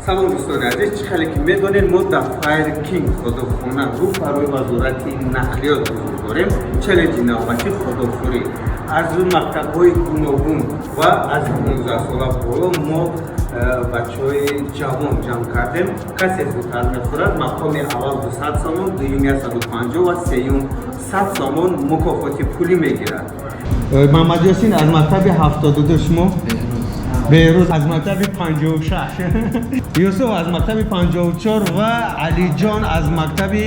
Салом, дӯстони азиз. Чӣ хеле ки медонед, мо дар Файр Кинг хотдогхона, рӯпарӯи Вазорати нақлиёт ҳузур дорем. Челленҷи навбатӣ хотдогхӯрӣ аз мактабҳои гуногун ва аз 15 сола боло мо бачаҳои ҷавон ҷамъ кардем. Касе зудтар мехӯрад, мақоми аввал 200 сомон, дуюм 150 ва сеюм 100 сомон мукофоти пулӣ мегирад. Муҳаммадёсин аз мактаби 72, шумо? Беҳрӯз аз мактаби 56, Юсуф аз мактаби 54 ва Алиҷон аз мактаби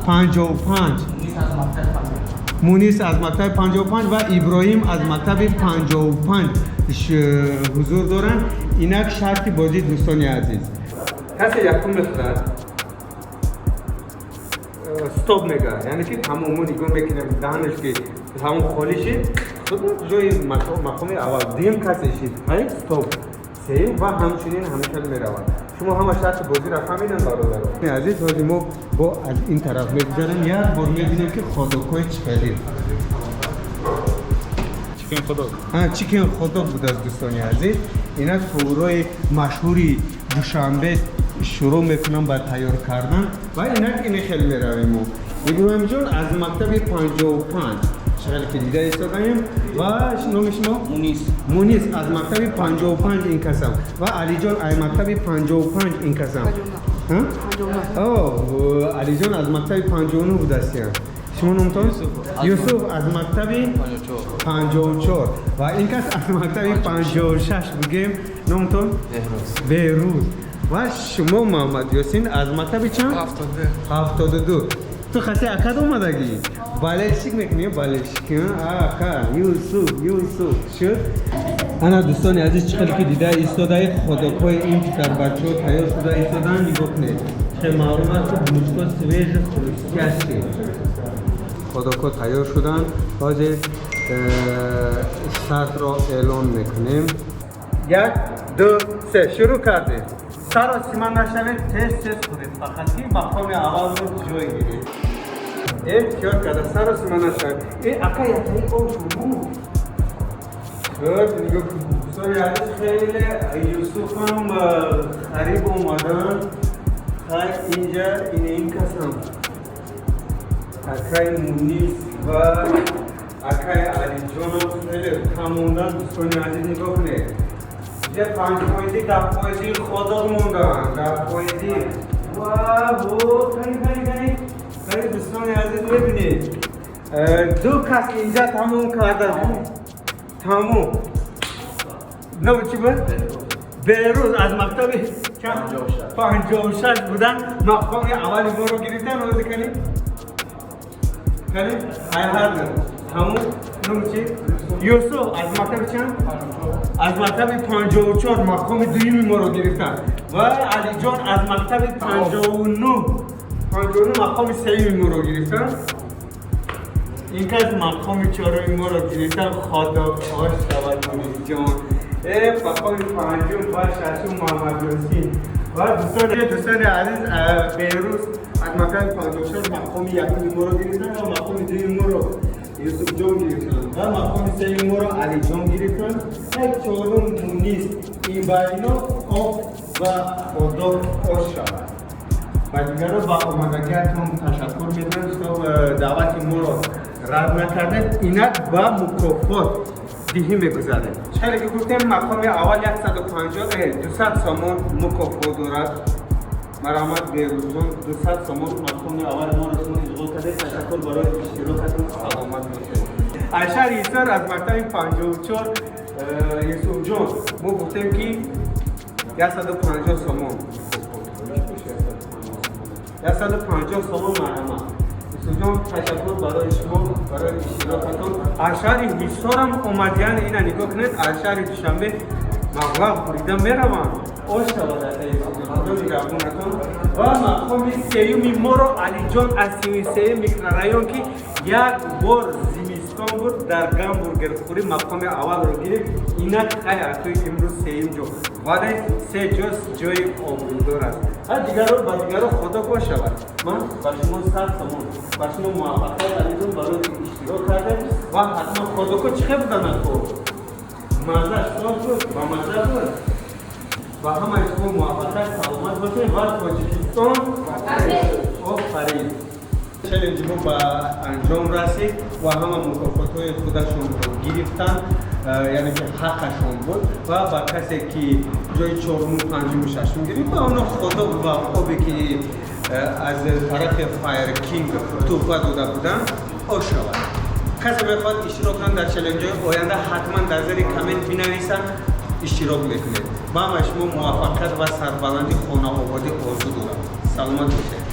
55, Мунис аз мактаби 55 ва Иброҳим аз мактаби 55 ҳузур доранд. Инак шарти бозӣ, дӯстони азиз: касе якум мехӯрад, стоп мега, яъне ки тамом. Мо нигоҳ мекунем, даҳанаш ки тамом холӣ шид, худ ҷои мақоми аввал. Дуюм касе шид, ҳай, стоп, сеюм ва ҳамчунин ҳамин меравад. Шумо ҳама шарти бозиро фаҳмидем, бародаро азиз. Ҳозир мо бо аз ин тараф мегузарем, як бор мебинем, ки хотдогҳои чӣ хеле. Chicken hotdog. Chicken hotdog будааст, дӯстони азиз. Инак поварҳои машҳури Душанбе шурӯъ мекунам ба тайёр кардан ва инак ини хел меравем мо. Иброҳимҷон аз мактаби 55, хеле ки дида истодаем, ва номи шумо? Мунис. Мунис аз мактаби 55 ин касам ва Алиҷон аз мактаби 55 ин касам. О, Алиҷон аз мактаби 59 будастиям. Шумо номтон? Юсуф аз мактаби 54 ва ин кас аз мактаби 56 бугем. Номтон? Беҳрӯз. Ва шумо, Муҳаммад Ёсин, аз мактаби чанд? 72. Ту хаси акад омадагӣ, болельщик мекунӣ, болельщик. Ака Юсуф, Юсуф шуд. Ана, дӯстони азиз, чӣ хеле ки дида истодаи, хотдогҳои ин писарбачаҳо тайёр шуда истодаанд. Нигоҳ кунед, хеле маълум аст, ки булочка свежий, хрустящий. Хотдогҳо тайёр шуданд. Ҳозир шартро эълон мекунем. Як, ду, се, шурӯъ кардем. Саросима нашавед, тез тез хӯред, фақат ки мақоми аввалро ҷой гиред. Эҳтиёт карда, саросима нашавед. Э, ака, якаи ош. Нигоҳ, дӯстони азиз, хеле Юсуфам қариб омаданд. Хай, инҷа ин касам, акаи Мунис ва акаи Алиҷонам хеле кам мондан. Дӯстони азиз, нигоҳ кунед, инҷа 5 фоизи, 10 фоизи хотдог монданд, 10 фоизи. Ва кани, кани, кани, кани, дӯстони азиз, мебинед, ду кас инҷа тамом кардан, тамом. Номи чӣ буд? Беҳрӯз аз мактаби 56 будан, мақоми аввали моро гирифтан. Ҳозир кани, кани, ҳайҳат, тамом. Номи чӣ? Юсуф аз мактаби чанд? Аз мактаби 54 мақоми дуюми моро гирифтан ва Алиҷон аз мактаби 59, 59 мақоми сеюми моро гирифтан. Ин кас мақоми чоруми моро гирифтан. Хотдог ош шавад, Мунисҷон. Э, мақоми панҷум ва шашум Муҳаммадёсин. Ва дӯстони азиз, Беҳрӯз аз мактаби 54 мақоми якуми моро гирифтан ва мақоми дуюми моро Юсуфҷон гирифтан ва мақоми сеюми моро Алиҷон гирифтан. Як чорум Мунис. Ин ба ино об ва хотдог ош шавад. Ба дигаро ба омадагиатон ташаккур мекунам, что даъвати моро рад накардед. Инак ба мукофот диҳӣ мегузарем. Хеле ки гуфтем, мақоми аввал 150, 200 сомон мукофот дорад. Марҳамат, Беҳрӯзҷон, 200 сомон, мақоми аввали моро шумо ишғол кардед. Ташаккур барои иштирокатон, саломат бошед. Аз шаҳри Ҳисор, аз мактаби 54, Юсуфҷон, мо гуфтем, ки 150 сомон, 150 сомон. Марҳамат, Юсуфҷон, ташаккур барои шумо, барои иштирокатон. Аз шаҳри Ҳисорам омадиян. Ина нигоҳ кунед, аз шаҳри Душанбе маблағ бурида мераванд. Ош шавад, Худо нигаҳбонатон. Ва мақоми сеюми моро Алиҷон аз 33 микрорайон, ки як бор зимистон буд, дар гамбургерхӯрӣ мақоми аввалро гирифт. Инак, хай, атои имрӯз сеюм ҷо, вале се ҷо ҷои обрӯдор аст. Ҳа, дигаро, ба дигаро хотдог шавад. Ман ба шумо 100 сомон, ба шумо муваффақият, Алиҷон, барои иштирок кардем. Ва ҳатман хотдогҳо чӣ хел буданад? Хоб, маззаш соз буд, ба мазза буд. Ба ҳамаи шумо муваффақият, саломат бошед ва Тоҷикистон офарин! Челленҷи мо ба анҷом расид ва ҳама мукофотҳои худашонро гирифтанд, яъне ки ҳаққашон буд. Ва ба касе ки ҷои чоруму, панҷуму шашум гирифт, ба онҳо хот-дог ва обе, ки аз тарафи Fire King туҳфа дода буданд, ош шавад. Касе мехоҳад иштирок кунад дар челленҷҳои оянда, ҳатман дар зери коммент бинависанд, иштирок мекунед. Ба ҳамаи шумо муваффақият ва сарбаландӣ, хонаободӣ орзу дорам. Саломат бошед.